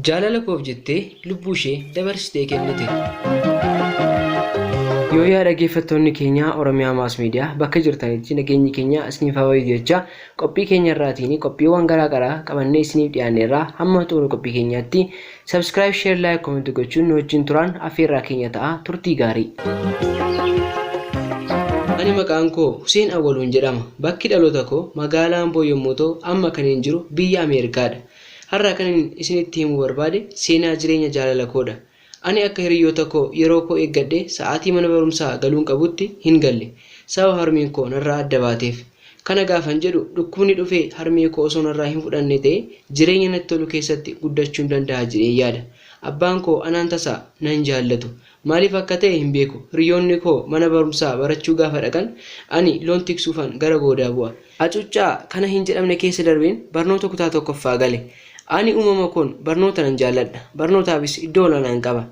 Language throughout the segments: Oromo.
Jaalala koof jettee lubbuu ishee dabarsitee kennite. Yoo yaa dhaggeeffattoonni keenya Oromiyaa Maas Miidiyaa bakka jirtanitti nageenyi keenya isiniif haa baay'atu jecha qophii keenya irraatiin qophiiwwan garaa garaa qabannee isiniif dhiyaanneerraa hamma xumura qophii keenyaatti subscribe, share, like, comment gochuun nu wajjin turaan affeerraa keenya ta'a turtii gaarii. Ani maqaan koo Huseen Awwaluun jedhama. Bakki dhaloota koo magaalaa Amboo yommuu ta'u amma kanin jiru biyya Ameerikaadha. Har'a kanin isinitti himuu barbaade seenaa jireenya jaalala koodha. Ani akka hiriyoota koo yeroo koo eeggadhee sa'aatii mana barumsaa galuun qabutti hin galle. Sababa harmeen koo narraa adda baateef. Kana gaafan jedhu dhukkubni dhufee harmee koo osoo narraa hin fudhanne ta'ee jireenya natti tolu keessatti guddachuun danda'a jedheen yaada. Abbaan koo anaan tasa nan jaallatu. Maaliif akka ta'e hin beeku. Hiriyoonni koo mana barumsaa barachuu gaafa dhaqan ani loon tiksuufan gara goodaa bu'a. Hacuuccaa kana hin jedhamne keessa darbeen barnoota kutaa tokkoffaa gale. Ani uumama koon barnoota nan jaalladha. Barnootaafis iddoo olaanaan qaba.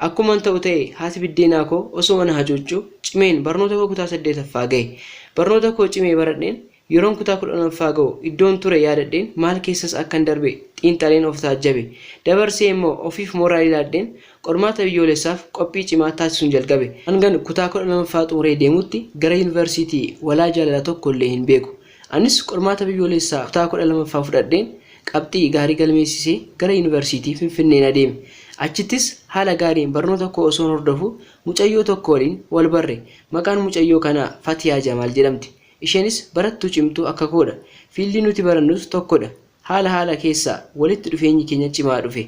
Akkuman ta'u ta'ee haati biddeenaa koo osoo ana hacuuccuu cimeen barnoota koo kutaa saddeetaffaa gahe. Barnoota koo cimee baradheen yeroon kutaa 12ffaa ga'u iddoon ture yaadadheen maal keessas akkan darbe xiinxaleen of taajjabe. Dabarsee immoo ofiif mooraalii laadheen qormaata biyyoolessaaf qophii cimaa taasisuun jalqabe. Hangan kutaa 12ffaa xumuree deemutti gara yuunivarsiitii walaa jaalala tokko illee hin beeku. Anis qormaata biyyoolessaa kutaa 12ffaa fudhadheen qabxii gaarii galmeessisee gara yuunivarsiitii Finfinneen adeeme. Achittis haala gaariin barnoota koo osoon hordofuu mucayyoo tokko waliin wal barre. Maqaan mucayyoo kanaa Fatiyaa Jamaal jedhamti. Isheenis barattuu cimtuu akka koodha. Fiildii nuti barannus tokkodha. Haala haala keessa walitti dhufeenyi keenya cimaa dhufe.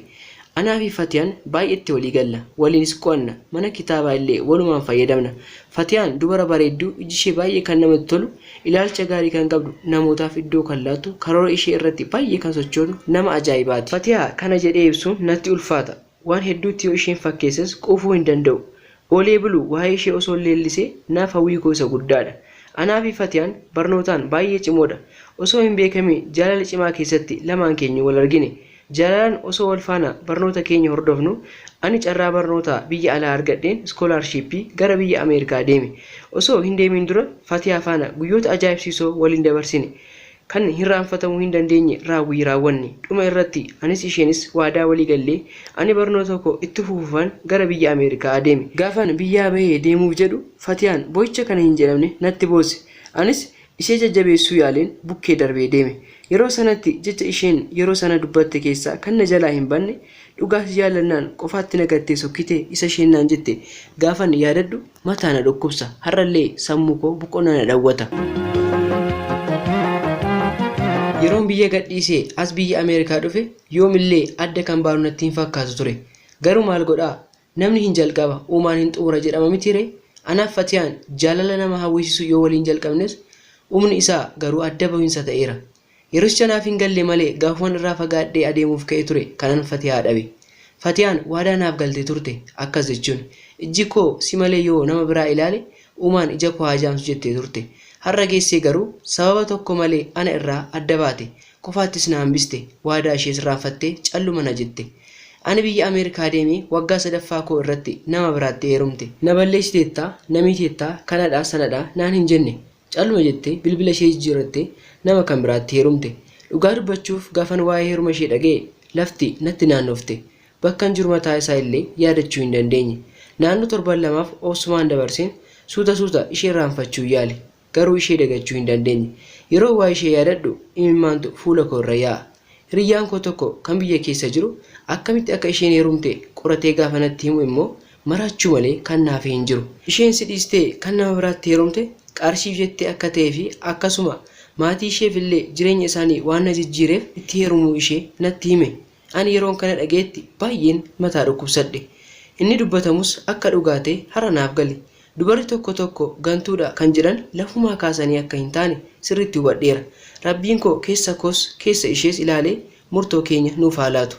Anaa fi Fatiyaan baay'eetti walii galla. Waliinis qo'anna. Mana kitaabaa illee walumaan fayyadamna. Fatiyaan dubara bareedduu iji ishee baay'ee kan namatti tolu, ilaalcha gaarii kan qabdu, namootaaf iddoo kan laattu, karoora ishee irratti baay'ee kan sochootu nama ajaa'ibaati. Fatiyaa kana jedhee ibsuun natti ulfaata. Waan hedduutti yoo isheen fakkeesses quufuu hin danda'u. Oolee bulu waa'ee ishee osoon leellisee naaf hawwii koo isa guddaadha. Anaa fi Fatiyaan barnootaan baay'ee cimoodha. Osoo hin beekamiin jaalala cimaa keessatti lamaan keenyu wal argine. Jaalalaan osoo wal faana barnoota keenya hordofnu ani carraa barnootaa biyya alaa argadheen iskoolaarshiippii gara biyya Ameerikaa deeme. Osoo hin deemiin dura Fatiyaa faana guyyoota ajaa'ibsiisoo waliin dabarsine. Kan hirraanfatamuu hin dandeenye raawwii raawwanne. Dhuma irratti anis isheenis waadaa walii gallee ani barnoota koo itti fufuufan gara biyya Ameerikaa adeeme. Gaafan biyyaa bahee deemuuf jedhu Fatiyaan boo'icha kana hin jedhamne natti boosse. Anis ishee jajjabeessuu yaaleen bukkee darbee deeme. Yeroo sanatti jecha isheen yeroo sana dubbatte keessaa kan na jalaa hin banne dhugaa si jaallannaan qofaatti na gattee sokkite isa isheen naan jette gaafan yaadadhu mataa na dhukkubsa. Har'allee sammuu koo boqonnaa na dhawwata. Yeroon biyya gadhiisee as biyya Ameerikaa dhufe yoomillee adda kan baanu natti hin fakkaatu ture. Garuu maal godhaa namni hin jalqaba uumaan hin xumura jedhama mitiiree? Anaaf Fatiyaan jaalala nama hawwisiisu yoo waliin jalqabnes dhumni isaa garuu adda bahinsa ta'eera. Yerosicha naaf hin galle malee gaafuman irraa fagaadhee adeemuuf ka'e ture kanan Fatiyaa dhabe. Fatiyaan waadaa naaf galtee turte akkas jechuun ijji koo si malee yoo nama biraa ilaale uumaan ija koo haa jaamsu jettee turte. Har'a geessee garuu sababa tokko malee ana irraa adda baate. Qofaattis na hambiste. Waadaa ishees irraanfattee calluma na jette. Ani biyya Ameerikaa deemee waggaa sadaffaa koo irratti nama biraatti heerumte. Na balleessiteetta, na miiteetta, kanadha sanadha naan hin jenne. Calluma jettee bilbila ishee jijjiirrattee nama kan biraatti heerumte. Dhugaa dubbachuuf gaafan waa'ee heeruma ishee dhaga'e lafti natti naannofte. Bakkan jiru mataa isaa illee yaadachuu hin dandeenye. Naannoo torban lamaaf obsumaan dabarseen suuta suuta ishee irraanfachuu yaale. Garuu ishee dagachuu hin dandeenye. Yeroo waa'ee ishee yaadadhu imimmaantu fuula koo irra yaa'a. Hiriyyaan koo tokko kan biyya keessa jiru akkamitti akka isheen heerumte qoratee gaafa natti himu immoo maraachuu malee kan na hafe hin jiru. Isheen si dhiistee kan nama biraatti heerumte qarshiif jettee akka ta'ee fi akkasuma maatii isheef illee jireenya isaanii waan na jijjiireef itti heerumuu ishee natti hime. Ani yeroon kana dhaga'etti baay'een mataa dhukkubsadhe. Inni dubbatamus akka dhugaa ta'e har'a naaf gale. Dubarri tokko tokko gantuudha kan jedhan lafumaa kaasanii akka hin taane sirriitti hubadheera. Rabbiin koo keessa koos keessa ishees ilaalee murtoo keenya nuuf haa laatu.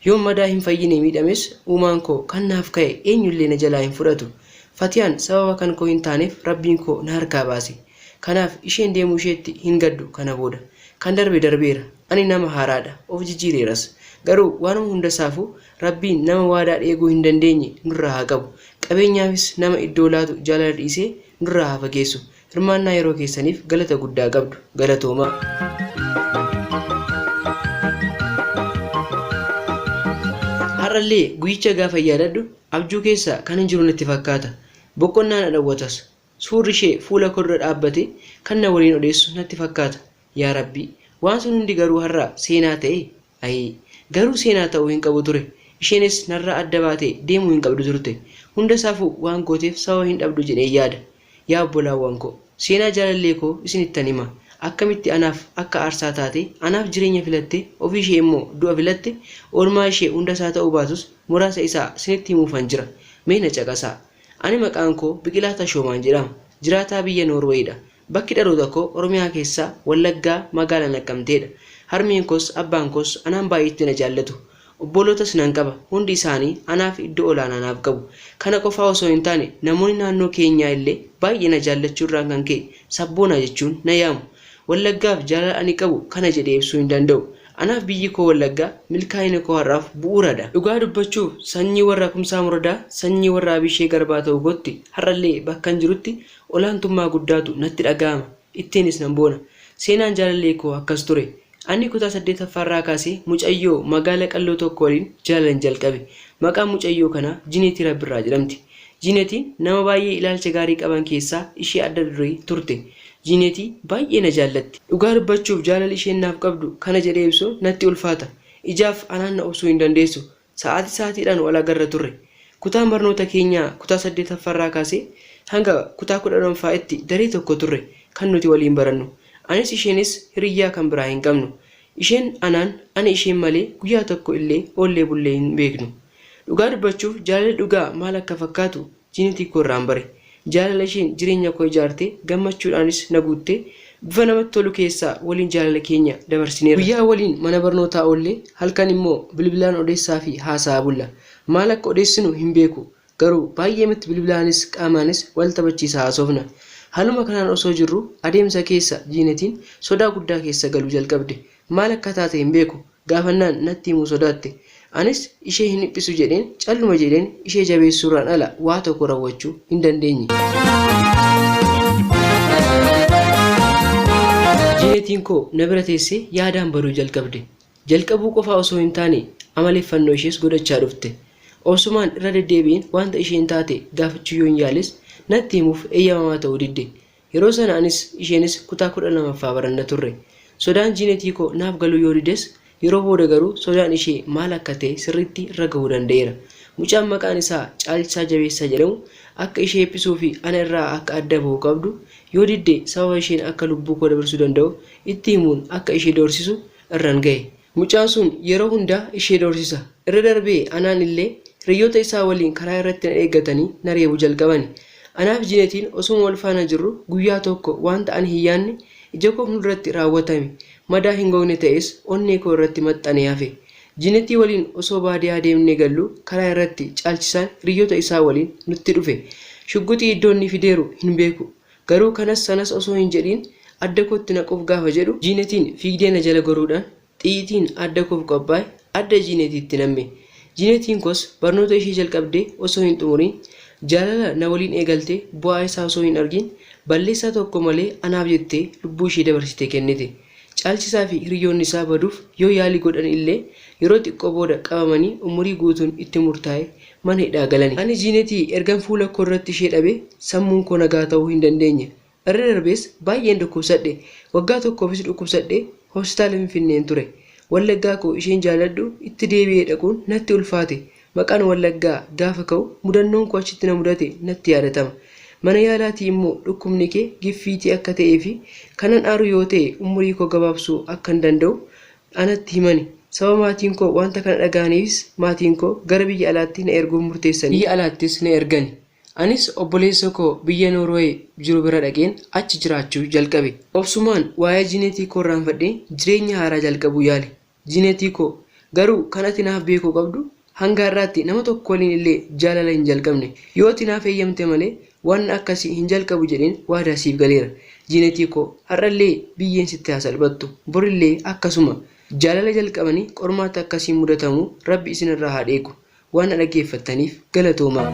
Yoon madaa hin fayyine miidhames uumaan koo kan naaf ka'e eenyullee na jalaa hin fudhatu. Fatiyaan sababa kan koo hin taaneef Rabbiin koo na harkaa baase. Kanaaf isheen deemuu isheetti hin gaddu kana booda. Kan darbe darbeera. Ani nama haaraadha. Of jijjiireeras. Garuu waanuma hundasaafuu Rabbiin nama waadaa dheeguu hin dandeenye nurraa haa qabu. Qabeenyaafis nama iddoo laatu jaalala dhiisee nurraa haa fageessu. Hirmaannaa yeroo keessaniif galata guddaa qabdu. Galatoomaa! Har'allee guyyicha gaafan yaadadhu abjuu keessa kanan jiru natti fakkaata. Boqonnaa na dhowwatas. Suurri ishee fuula koo dura dhaabbatee kan na waliin odeessu natti fakkaata. Yaa Rabbii! Waan sun hundi garuu har'a seenaa ta'ee? Ayii! Garuu seenaa ta'uu hin qabu ture. Isheenis narraa adda baatee deemuu hin qabdu turte. Hunda isaafuu waan gooteef sababa hin dhabdu jedheen yaada. Yaa obbolaawwan ko, seenaa jaalallee koo isinittan hima. Akkamitti anaaf akka aarsaa taate, anaaf jireenya filattee, ofii ishee immoo du'a filatte, oolmaa ishee hunda isaa ta'uu baatus muraasa isaa isinitti himuufan jira. Mee na caqasaa. Ani maqaan koo Biqilaa Tashoomaan jedhama. Jiraataa biyya Noorweey dha. Bakki dhaloota koo Oromiyaa keessaa Wallaggaa magaalaa Naqqamtee dha. Harmeen koos abbaan koos anaan baay'eetti na jaallatu. Obbolootas nan qaba. Hundi isaanii anaaf iddoo olaanaa naaf qabu. Kana qofaa osoo hin taane namoonni naannoo keenyaa illee baay'ee na jaallachuu irraan kan ka'e Sabboonaa jechuun na yaamu. Wallaggaaf jaalala ani qabu kana jedhee ibsuu hin danda'u. Anaaf biyyi koo Wallaggaa milkaa'ina koo har'aaf bu'uura dha. Dhugaa dubbachuuf sanyii warra Kumsaa Morodaa, sanyii warra Abishee Garbaa ta'uu kootti har'allee bakkan jirutti olaantummaa guddaatu natti dhaga'ama, ittiinis nan boona. Seenaan jaalallee koo akkas ture. Ani kutaa 8ffaarraa kaasee mucayyoo magaala qalloo tokko waliin jaalalan jalqabe. Maqaan mucayyoo kanaa Jineetii Rabbirraa jedhamti. Jineetiin nama baay'ee ilaalcha gaarii qaban keessaa ishee adda duree turte. Jineetii baay'ee na jaallatti. Dhugaa dubbachuuf jaalalli isheen naaf qabdu kana jedhee ibsuun natti ulfaata. Ijaaf anaan na obsuu hin dandeessu. Sa'aatii sa'aatiidhaan wal agarra turre. Kutaan barnoota keenyaa kutaa 8ffaarraa kaasee hanga kutaa 12ffaa itti daree tokko turre kan nuti waliin barannu. Anis isheenis hiriyyaa kan biraa hin qabnu. Isheen anaan, ani isheen malee guyyaa tokko illee oollee bullee hin beeknu. Dhugaa dubbachuuf jaalalli dhugaa maal akka fakkaatu Jiinitii koo irraan bare. Jaalala isheen jireenya koo ijaartee gammachuudhaanis na guuttee bifa namatti tolu keessaa waliin jaalala keenya dabarsineerra. Guyyaa waliin mana barnootaa oollee halkan immoo bilbilaan odeessaa fi haasa'aa bulla. Maal akka odeessinu hin beeku. Garuu baay'eematti bilbilaanis qaamaanis wal taphachiisaa haasofna. Haaluma kanaan osoo jirruu adeemsa keessa Jiinetiin sodaa guddaa keessa galuu jalqabde. Maal akka taate hin beeku. Gaafannaan natti himuu sodaatte. Anis ishee hin dhiphisu jedheen calluma jedheen ishee jabeessuurraan ala waa tokko rawwachuu hin dandeenye. Jineetiin koo na bira teessee yaadaan baduu jalqabde. Jalqabuu qofaa osoo hin taane amaleeffannoo ishees godhachaa dhufte. Obsumaan irra deddeebi'een wanta isheen taate gaafachuu yoon yaales natti himuuf eeyyamamaa ta'uu didde. Yeroo sana anis isheenis kutaa 12ffaa baranna turre. Sodaan Jiinetii koo naaf galuu yoo dides, yeroo booda garuu sodaan ishee maal akka ta'e sirriitti irra gahuu danda'eera. Mucaan maqaan isaa Caalchisaa Jabeessaa jedhamu akka ishee dhiphisuu fi ana irraa akka adda bahuu qabdu, yoo didde sababa isheen akka lubbuu koo dabarsuu danda'u itti himuun akka ishee doorsisu irran gahe. Mucaan sun yeroo hundaa ishee doorsisa. Irra darbee anaan illee hiriyyoota isaa waliin karaa irratti na eeggatanii na reebuu jalqabani. Anaaf Jinetiin osuma wal faana jirru guyyaa tokko wanta ani hin yaanne ija koo fulduratti raawwatame. Madaa hin gogne ta'es onnee koo irratti maxxanee hafe. Jinetii waliin osoo baadiyaa deemnee galluu karaa irratti Caalchisaan hiriyyoota isaa waliin nutti dhufe. Shugguxii iddoo inni fideeru hin beeku. Garuu kanas sanas osoo hin jedhiin adda kootti naquuf gaafa jedhu Jiinetiin fiigdee na jala goruudhaan xiyyitiin adda koof qophaa'e adda Jiinetiitti namme. Jiinetiin koos barnoota ishee jalqabdee osoo hin xumuriin jaalala na waliin eegalte bu'aa isaa osoo hin argiin balleessaa tokko malee anaaf jettee lubbuu ishee dabarsitee kennite. Caalchisaa fi hiriyyoonni isaa baduuf yoo yaalii godhan illee yeroo xiqqoo booda qabamanii umurii guutuun itti murtaa'e mana hidhaa galani. Ani Jiinetii ergan fuula koo duratti ishee dhabee sammuun koo nagaa ta'uu hin dandeenye. Irra darbees baay'een dhukkubsadhe. Waggaa tokkoofis dhukkubsadhee hospitaala Finfinneen ture. Wallaggaa koo isheen jaalladhu itti deebi'ee dhaquun natti ulfaate. Maqaan Wallaggaa gaafa ka'u mudannoon koo achitti na mudate natti yaadatama. Mana yaalaatii immoo dhukkubni kee giffiitii akka ta'ee fi kanan aaru yoo ta'e umurii koo gabaabsuu akkan danda'u anatti himani. Sababa maatiin koo wanta kana dhaga'aniifis maatiin koo gara biyya alaatti na erguuf murteessanii. Biyya alaattis na ergani. Anis obboleessa koo biyya Noorway jiru bira dhaqeen achi jiraachuu jalqabe. Obsumaan waa'ee Jiineetii koo irraanfadhee jireenya haaraa jalqabuu yaale. Jiineetii koo, garuu kan ati naaf beekuu qabdu, hanga har'aatti nama tokko waliin illee jaalala hin jalqabne. Yoo ati naaf eeyyamte malee wanna akkasii hin jalqabu jedheen waadaa siif galeera. Jiineetii koo, har'a illee biyyeen sitti haa salphattu. Bor illee akkasuma. Jaalala jalqabanii qormaata akkasiin mudatamuu Rabbi isin irraa haa dheegu. Waan na dhaggeeffattaniif galatoomaa.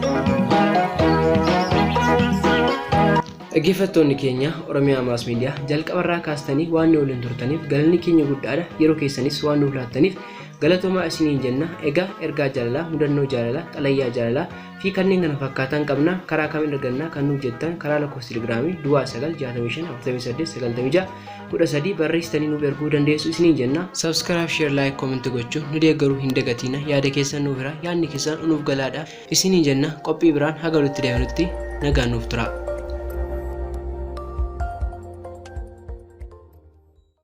Dhaggeeffattoonni keenya Oromiyaa Maas Miidiyaa jalqabarraa kaastanii waan nu waliin turtaniif galanni keenya guddaadha. Yeroo keessanis waan nuuf laattaniif Galatoomaa isiniin jenna. Egaa ergaa jaalalaa, mudannoo jaalalaa, xalayyaa jaalalaa fi kanneen kana fakkaatan qabna. Karaa kamiin arganna kan nuuf jettan karaa lakkoofsa telegiraamii duwwaa 9 65 48 96 13 barreessitanii nuuf erguu dandeessu isiniin jenna. Subscribe, share, like, comment gochuun nu deeggaruu hin dagatiina. Yaada keessan nuuf hira. Yaadni keessan nuuf galaadha. Isiniin jenna. Qophii biraan haga walitti deebinutti nagaan nuuf turaa.